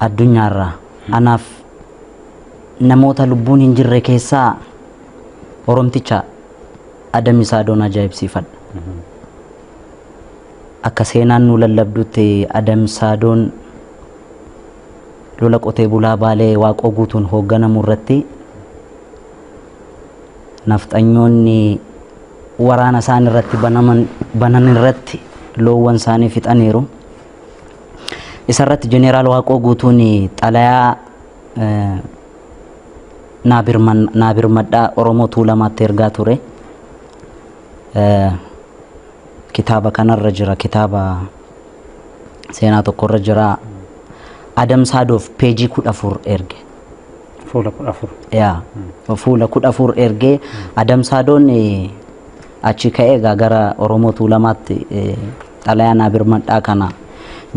Addunyaarraa anaaf namoota lubbuun hin jirre keessaa Oromticha Adam Saadoon ajaa'ibsiifadha. Akka seenaan nu lallabdutti Adam Saadoon lola qotee bulaa Baalee Waaqoo Guutuun hoogganamu irratti nafxanyoonni waraana isaan irratti banaman banan irratti loowwan isaanii fixaniiru. Isa irratti Jeneraal Waaqoo Guutuun xalayaa naa birmadhaa Oromoo Tuulamaatti ergaa ture. Kitaaba kanarra jira, kitaaba seenaa tokkorra jira. Adam Saadoof peejii 14 erge. Fuula 14. Yaa, fuula 14 ergee Adam Saadoon achi ka'ee egaa gara Oromoo Tuulamaatti xalayaa naa birmadhaa kana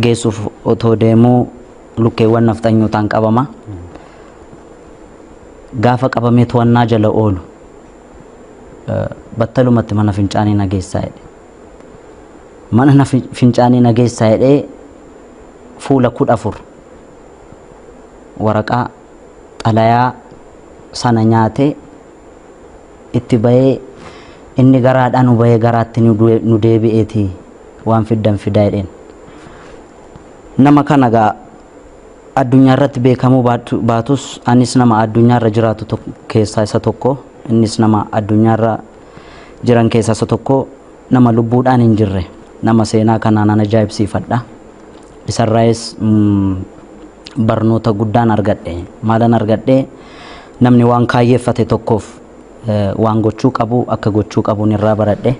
geessuuf otoo deemuu lukkeewwan nafxanyootaan qabama. Gaafa qabamee to'annaa jala oolu battalumatti mana fincaanii na geessaa jedhe. Mana na fincaanii na geessaa jedhee fuula 14 waraqaa xalayaa sana nyaatee itti bahee, inni garaadhaa nu bahee garaatti nu deebi'eeti waan fiddan fidaa jedheen. Nama kana gaa addunyaa irratti beekamuu baatus, anis nama addunyaa irra jiraatu keessaa isa tokko, innis nama addunyaa irra jiran keessaa isa tokko, nama lubbuudhaan hin jirre, nama seenaa kanaan an ajaa'ibsiifadha. Isarraayis barnoota guddaan argadhe. Maalan argadhe? Namni waan kaayyeeffate tokkoof waan gochuu qabu akka gochuu qabuun irraa baradhe.